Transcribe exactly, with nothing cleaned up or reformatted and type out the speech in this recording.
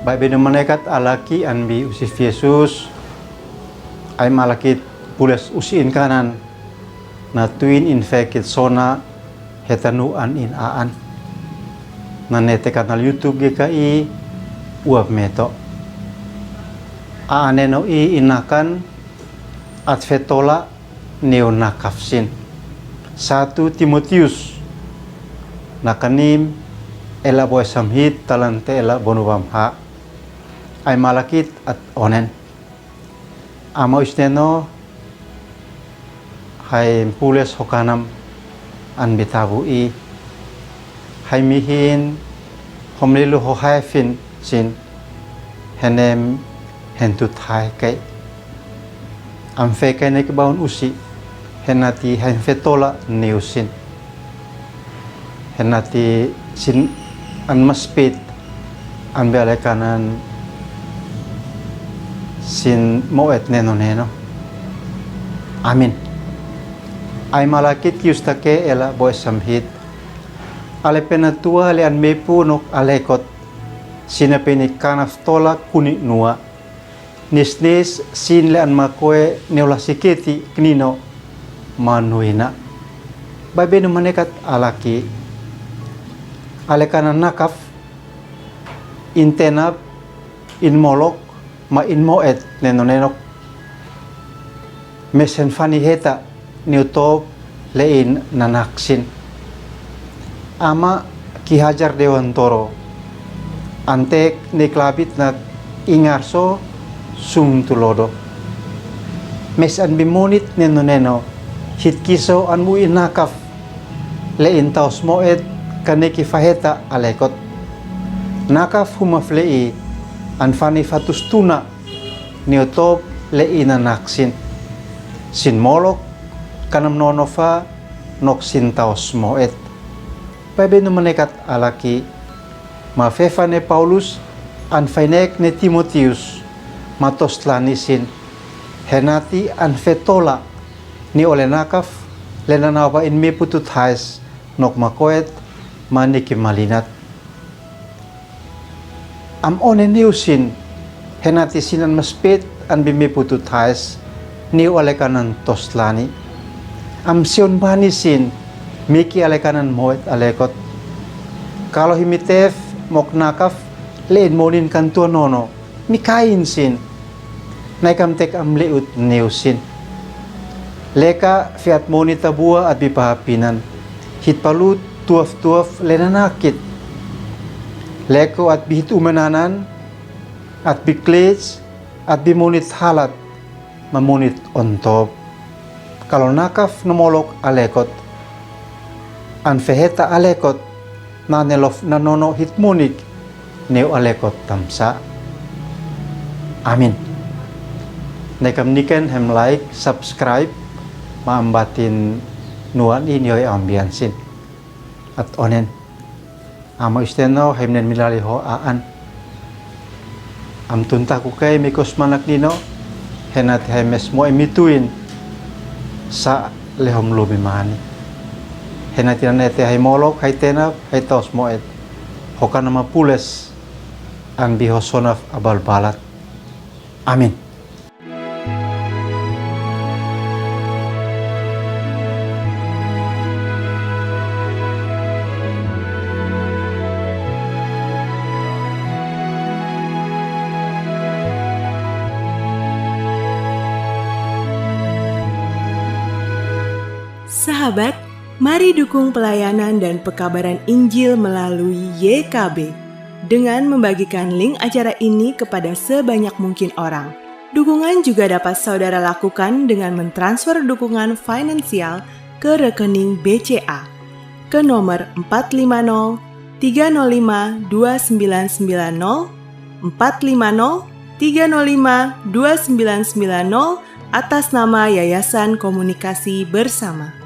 Baibe ni manekat alaki an bi usi fi Yesus, ai malakit pules usiin kanan, na tuin in fekit sona, heta nu an in aan. Na nete kanal YouTube ge ka i uap meto. Aan neno i inakan, at fetola, neu nakaf sin. Satu Timotius, nakanim, ela boe samhit talante ela bonu bam ha. Ai malakit at onen. Ama usneno, hai pules hokanam, an bitabu i. Hai mihin, homlilu ho hai fin sin, henem hen tut hai kai. Am fe kai nek baun usi, henati hai fetola neu sin. Henati sin an maspit, an bi ale kanan sin moet neno neno. Amin. Ai malakit ki usta ke ela boe samhit. Ale penatua le an mepu nok alekot. Sina peni kanaf tola kuni nua. Nisnis sin le an makoe neu la siketi knino manuina. Baibe ni manekat alaki. Ale kanan nakaf, in tenap, in molok, ma in moet neno nenok. Mesen fani heta, neu top le in nanak sin. Ama ki hajar dewan toro. Antek ni klabit nak ingar so sung tulodo. Mes an bi monit neno neno. Hit kiso an mu in nakaf. Le in taos moet kane ki faheta alekot. Nakaf humaf le i an fani fatus tuna. Neu top le i nanak sin. Sin molok, kanam nono fa, nok sin taos moet. Baibe ni manekat alaki, ma fefane Paulus, an fainek ne Timotius, ma tos lani sin. Henati an fetola, ni ole nakaf, le nanaba in mepu tut hais, nok makoet, ma ni ki malinat. Am one neu sin, henati sin an maspit an bi mepu tut hais, neu ale kanan tos lani. Am sion bani sin, mi ki ale kanan moet alekot. Kalo hi mi tef, mok nakaf, le in monin kan tua nono, mi kain sin. Nai kam tek am leut neu sin. Leka fiat moni tabua at bi pahapinan. Hit palut tuaf tuaf le nanakit. Leko at bi hit umenanan, at bi klits, at bi monit halat, ma monit ontop. Kalo nakaf no molok alekot. An feheta alekot, na nelof na nono hit monik, neu alekot tamsa. Amin. Nekam niken hem like, subscribe, ma ambatin nuan i nio ambiansin. At onen. Ama isten no, hem nen milali ho aan. Am tunta ku kai mi kos manak nino, henati hai mes mo emituin sa lehom lumi mani. Henati nane te hai molok, hai tenap, hai taos moet. Hokan ama pules, an bi ho sonaf abalbalat. Amin. Sahabat, mari dukung pelayanan dan pekabaran Injil melalui Y K B dengan membagikan link acara ini kepada sebanyak mungkin orang. Dukungan juga dapat saudara lakukan dengan mentransfer dukungan finansial ke rekening B C A ke nomor empat lima nol tiga nol lima dua sembilan sembilan nol, empat lima nol tiga nol lima dua sembilan sembilan nol, atas nama Yayasan Komunikasi Bersama.